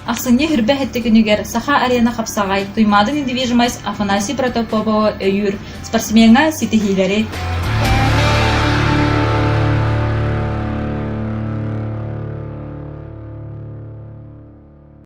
Ахсынньы хүрбэ сэттэ күнүгэр Саха Арена хапсаҕай Туймаада недвижимость Афанасий Протопоповы өйүүр спортсмеҥҥа ситиһиилэри!